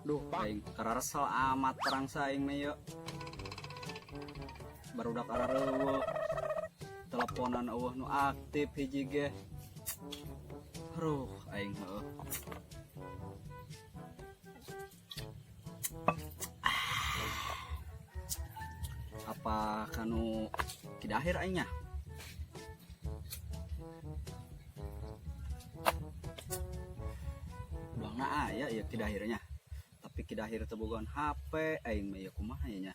Duh, aing kararesel amat perang saing mah ieu. Barudak arareueuh. Teleponan eueuh nu aktif hiji ge. Aduh, aing heueuh. Apa kanu kidahir aingnya? Bangna aya ya kidahirnya. Tapi kidahir teu bogohan HP aing mah ieu kumaha ieu nya?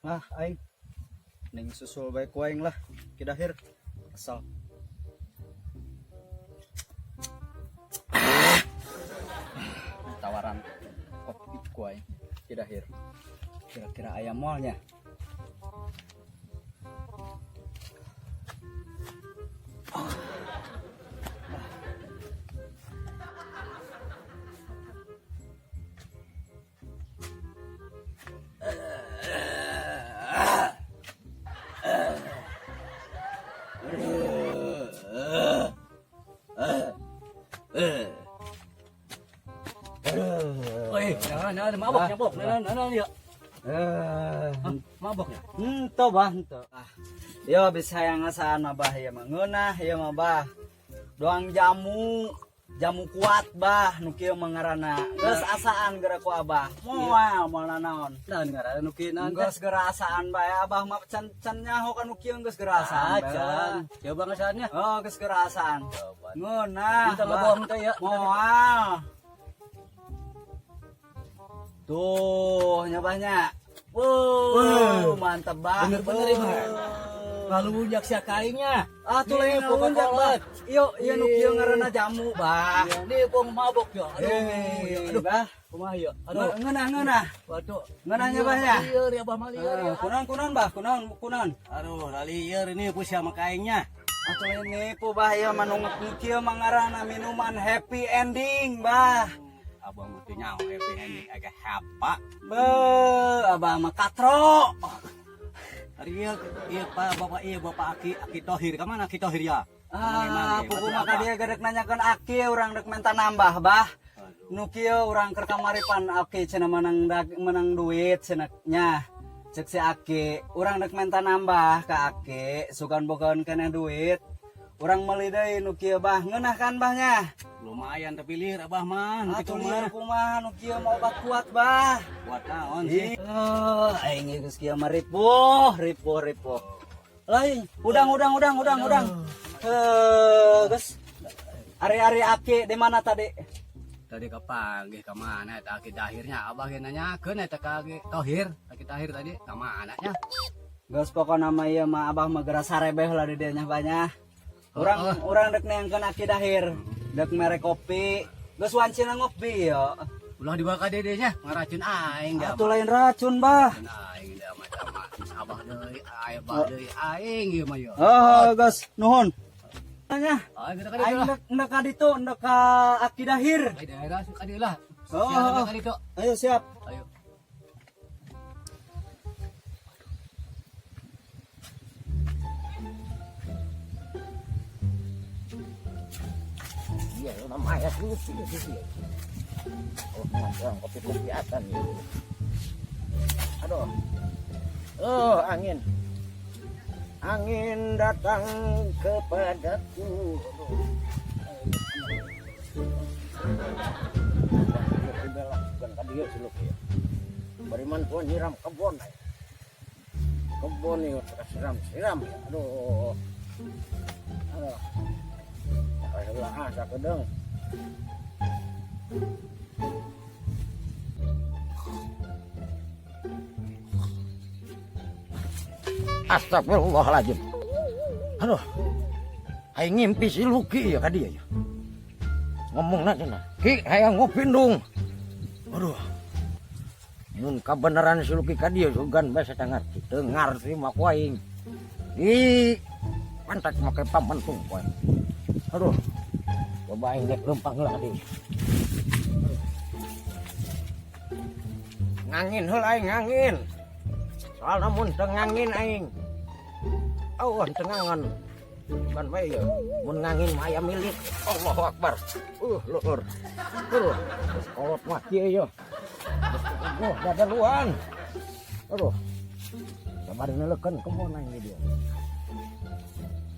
Ah, aing ning susul bae ku aing lah kidahir. Asal tawaran kopi ku aing kidahir. Kira-kira aya moalnya. Oi, jangan, jangan, mabok, mabok, nah, nah, nah, ya. Mabok ya? Henteu bah, henteu. Ah. Yo bisa yang ngasaan mah bah ieu mah ngeunah ieu mah bah. Doang jamu, jamu kuat bah nu kieu mah ngaranna. Geus asaan geura ku abah. Moal moal nanaon. Naon ngaranna nu kieu naon? Geus geura asaan bae abah mah can can nyaho ka nu kieu geus geura asaan. Ah, can. Coba ngasaannya. Oh, geus geura asaan. Coba. Ngeunah. Kita ngebohong teh ya. Moal. Tuh, nyobanya. Wow, mantep banget. Bener-bener ini, Bang. Ngalunjak sia kaingnya. Ah, tuh lain Nih, ngalunjak, Coca-Cola. Bah. Iyo, iya nu kieu ngaranna jamu, Bah. Ini pong mabok ya. Aduh, Eh, ya, aduh. Bah. Kumaha ya? Aduh. Ngeunah, ngeunah. Waduh. Ngeunahnya, Bah, ya? Lieur ya, Bah, mah lieur ya. Kunaon, kunaon, Bah? Kunaon, kunaon? Aduh, lieur ini pusia sama kaingnya. Atuh lain nipu, Bah, ieu mah nu kieu mah ngaranna minuman happy ending, Bah. Abang mah teu nyaho happy ending agak apa. Be, abah mah katro. Ari ieu ieu Pak Bapak ieu Bapak Aki Aki Tohir ka mana Aki Tohir ya? Ah, pupu maka dia gedek nanyakeun Aki urang dek menta nambah, Bah. Nu kieu urang keur kamaripan Aki cenah menang menang duit cenah nya. Cek si Aki, urang dek menta nambah ka Aki, sugan bogaeun keneh duit. Urang meuli deui nu kieu bah, ngeunah kan bahnya? Lumayan tapi lieur abah mah, nu Atuh kitu lieur mah. kumaha nu kieu mah obat kuat bah. Kuat naon sih? Oh, aing geus kieu mah ripuh, ripuh, ripuh. Lain, udang, udang, udang, udang, udang. Geus. Ari-ari Aki di mana tadi? Tadi kepanggih ka mana eta Aki Dahirnya abah ge nanyakeun eta ka Aki Tohir, Aki Tahir tadi ka mana nya? Geus pokona mah ieu mah abah mah geura sarebeh lah di dieu nya banyak. Urang urang dek neangkeun Aki Dahir, dek mere kopi. Geus wancina ngopi yo. Ulah dibawa ka dede nya, ngaracun aing da. Atuh lain racun bah. Racun aing da mah sama abah deui, aing abah deui aing ieu mah yo. Oh, geus nuhun. Nya. Aing ka ditu Aing lah. dek ndek ka ditu, ndek ka Aki Dahir. Aing daerah ka dieu lah. Oh, Siap, oh, oh. ka ditu. Ayo siap. Ayo. Iya, namanya sih, sih, sih. Oh, ngomong kopi-kopiatan ya. Aduh. Oh, angin. Angin datang kepadaku. Aduh. Bukan tadi ya, siluk ya. Beriman tuan nyiram kebon. Kebon ya, siram-siram ya. Aduh. Aduh. Sebelah asa kedeng. Astagfirullahaladzim. Aduh. Aing ngimpi si Luki ya ka dia ya. Ngomong na cenah. Ki hayang ngopi ndung. Aduh. Mun kabeneran si Luki ka dia sugan bae saya ngarti. Teu ngarti mah ku aing. Di pantat make pamentung ku aing. Aduh. Coba aing rek lempang lah di. Ngangin heula aing ngangin. Soalna mun teu ngangin aing. Oh, teu ngangon. Ban bae ya. Mun ngangin mah aya milik. Allahu Akbar. Luhur. Aduh, geus kolot mah kieu ya. Geus puguh dadaluan. Aduh. Sabar neulekeun kebon aing di dieu.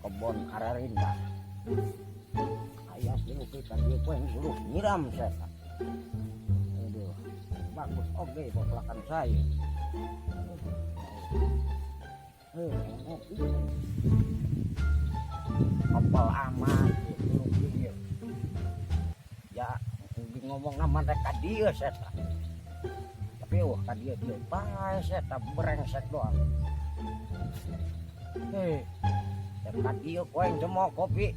Kebon Ararinda. Aya si Luki ka dieu poe buluh nyiram saya. Aduh, bagus oge pepelakan saya. Ngopi. Kepel amat Luki ieu. Ya, ngomong nama rek ka dieu saya. Tapi wah ka dieu dieu bae saya brengsek doang. Ya ka dieu koeng semua kopi.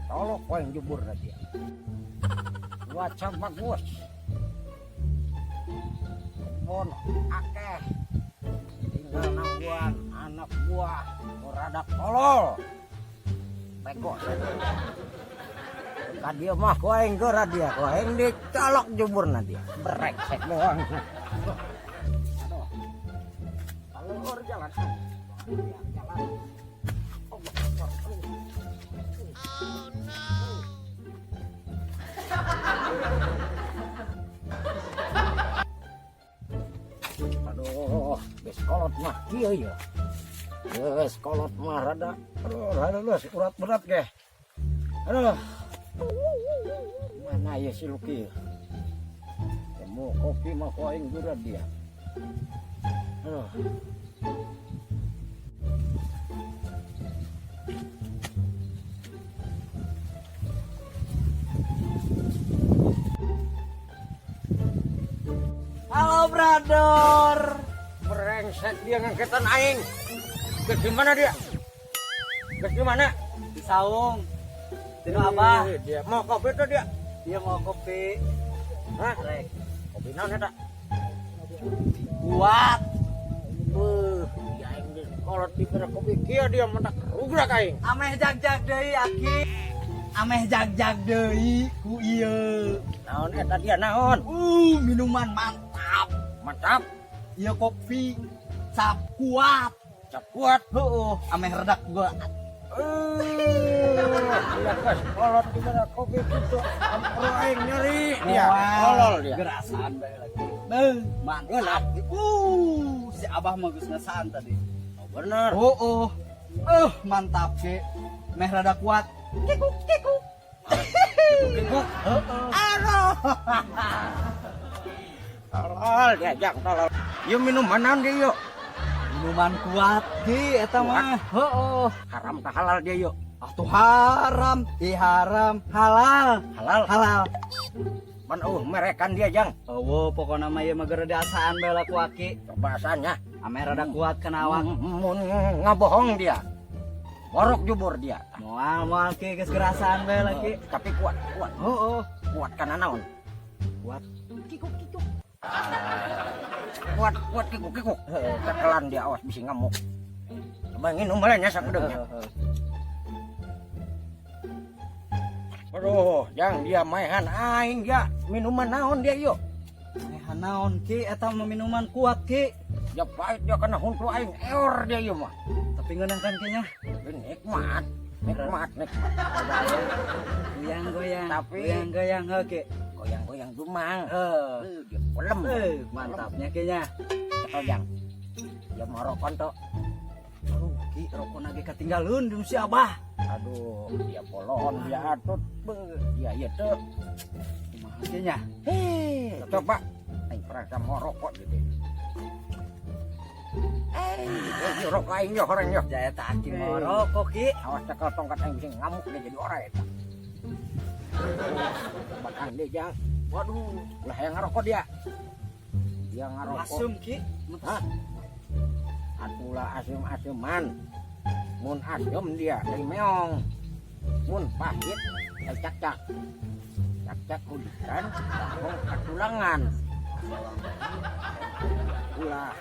Tolok koeng jubur dia. Cuaca bagus. Kebon akeh. Tinggal nangguan anak buah rada tolol. Bego. Ka dieu mah koeng geura dia, koeng dicolok juburna dia. Brengsek doang. Aduh. Kaleur jalan. Jalan. Allah Akbar. Oh no. Aduh, geus kolot mah kieu ya. Geus kolot mah rada. Aduh, rada geus urat berat ge. Aduh. Mana ya si Luki? Temu kopi mah ku aing geura dia. Aduh. Halo brother. Brengsek dia ngangketan aing. Geus di mana dia? Geus di mana? Di saung. Tinu abah. Dia mau kopi tuh dia. Dia mau kopi. Hah? Rek. Kopi naon eta? Kuat. Beuh, dia aing geus kolot di bere kopi kieu dia mentak rugrak aing. Ameh jag-jag deui aki. Ameh jag-jag deui ku ieu. Naon eta dia naon? Minuman mantap. Mantap. Ieu kopi cap kuat. Cap kuat. Heueuh, ameh redak gua. Dia geus kolot di bere kopi kitu. Ampro aing nyeri dia. Tolol dia. Gerasan bae lagi. Beuh, mantap. Si abah mah geus ngesaan tadi. Oh, bener. Heueuh. Mantap ke. Meh rada kuat. Kikuk kikuk. Kikuk. Heeh. Aduh. Tolol dia jang tolol. Ieu minuman naon dia yuk? Minuman kuat ki eta mah. Heeh. Haram tah halal dia yuk? Atuh haram, ih haram, halal. Halal. Halal. Pan eueuh merekan dia jang. Eueuh pokona mah ieu mah geura diasaan bae lah ku aki. Coba asannya. Ameh rada kuat kana awak. Mun ngabohong dia. Borok jubur dia. Moal moal ki geus gerasaan bae lah ki. Tapi kuat, kuat. Heeh. Kuat kana naon? Kuat. Kikuk kikuk. Kuat, kuat kikuk kikuk. Heeh, tekelan dia awas bisi ngamuk. Coba nginum bae nya sakedeungnya. Aduh, jang dia maehan aing dia. Minuman naon dia yuk? Maehan naon ki eta mah minuman kuat ki. Ya pahit dia kena huntu aing eor dia ieu mah. Tapi ngeunah kan kayaknya. Tapi nikmat, nikmat, nikmat. Goyang-goyang. Tapi goyang-goyang heuh ki. Goyang-goyang dumang. Heuh. Dia pelem. Mantapnya kayaknya. Cekel jang. Dia mau rokok tok. Aduh, ki rokok ge katinggalun di si abah. Aduh, dia bolon, dia atut, beuh, dia ieu teu. Kumaha kayaknya? Hei, coba aing perasa mau rokok gitu. Eh, rokok aing yo horeng yo. Jaya tak aki mau rokok ki. Awas cekel tongkat aing bisa ngamuk dia jadi orang eta. Bakang dia jang. Waduh, lah yang ngerokok dia. Dia ngerokok. Asem ki. Hah? Atulah asem-aseman. Mun asem dia dari meong. Mun pahit dari cak-cak. Cak-cak kudikan, kangkung katulangan. Ulah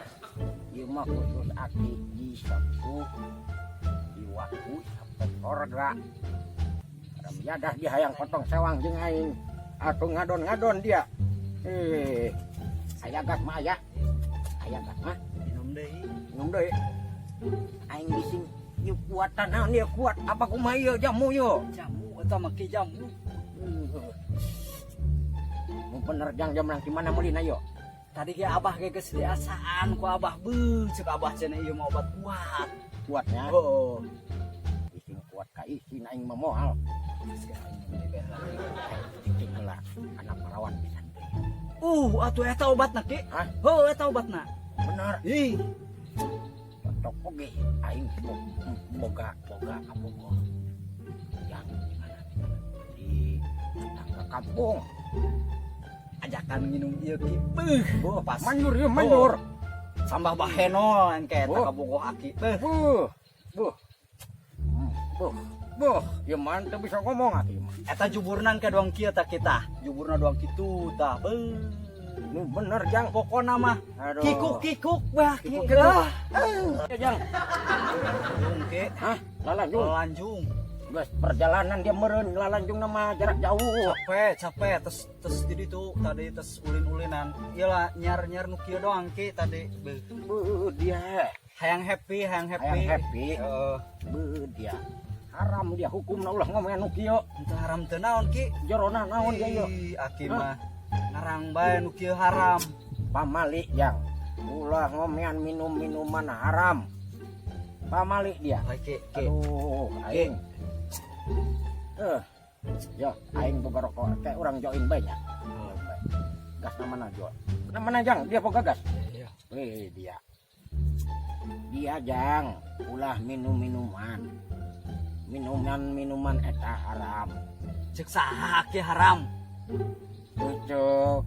ieu mah khusus aki disapu diwaku sampai sorga. Haram jadah dia hayang potong sewang jeung aing. Atuh ngadon-ngadon dia. Aya gas mah aya. Aya gas mah. Minum deui. Minum deui. Aing bising Ieu kuatan naon ieu, kuat apa kumaha ieu jamu ieu? Jamu eta mah, Ki, jamu. Mun bener, Jang, jam di mana meulina ieu? Tadi ge Abah ge geus diasaan ku Abah, beuh, cek Abah cenah ieu mah obat kuat. Kuatnya. Oh. Isin kuat ka isin aing mah moal. Geus ge aing meuli bae lah. Cicing heula anak parawan pisan teh. Atuh eta obatna, Ki. Hah? Heuh, eta obatna. Bener? Ih. Cocok oge aing boga boga kabogoh yang Di mana? Di mana? Di tetangga kampung. Ajakan minum ieu, Ki. Beuh, Beuh, pas. Manjur ieu, manjur. Sambah bahenol engke eta Oh. kabogoh Aki. Beuh. Buh, buh. Buh, buh, ieu mah teu bisa ngomong atuh ieu mah. Eta juburna ke doang kieu tah kita. Juburna doang kitu tah. Beuh. Nu bener, Jang. Pokona mah Aduh. kikuk-kikuk bah, Ki. Kikuk-kikuk. Ah. Ya, Jang. Lanjung, Ki. Hah? Lalanjung. Lanjung. Geus perjalanan dia meureun lalanjung nama jarak jauh. Capek, capek tes tes jadi tuh tadi tes ulin-ulinan. Iyalah, nyar-nyar nu kieu doang, Ki, tadi. Beuh. Beuh dia. Hayang happy, hayang happy. Hayang happy. Heeh. Beuh dia. Haram dia hukumna, ulah ngomong anu kieu. Henteu haram teu naon, Ki. Jerona naon dia ieu? Ih, Aki mah ngarang bae nu kieu haram. Pamali, Jang. Ulah ngomean minum-minuman haram. Pamali dia. Hai, Ki, Ki. Aduh, aing. Ya, aing boga rokok kayak orang join bae nya. Gas na mana jo? Na mana, Jang? Dia boga gas. Iya. Weh, dia. Dia, Jang, ulah minum minuman. Minuman-minuman eta haram. Cek saha, Ki, haram? Cek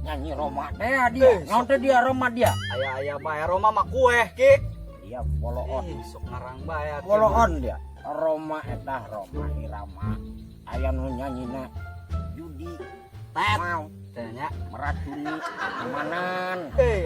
nyanyi Roma teh dia. Eh, Naon teh dia Roma dia? Aya-aya bae Roma mah kue, Ki. Dia follow on. Ih, sok ngarang bae Aki. Follow on dia. Roma eta Roma Irama. Aya nu nyanyina judi Tet. mau Teh nya. meracuni kemanan. Eh.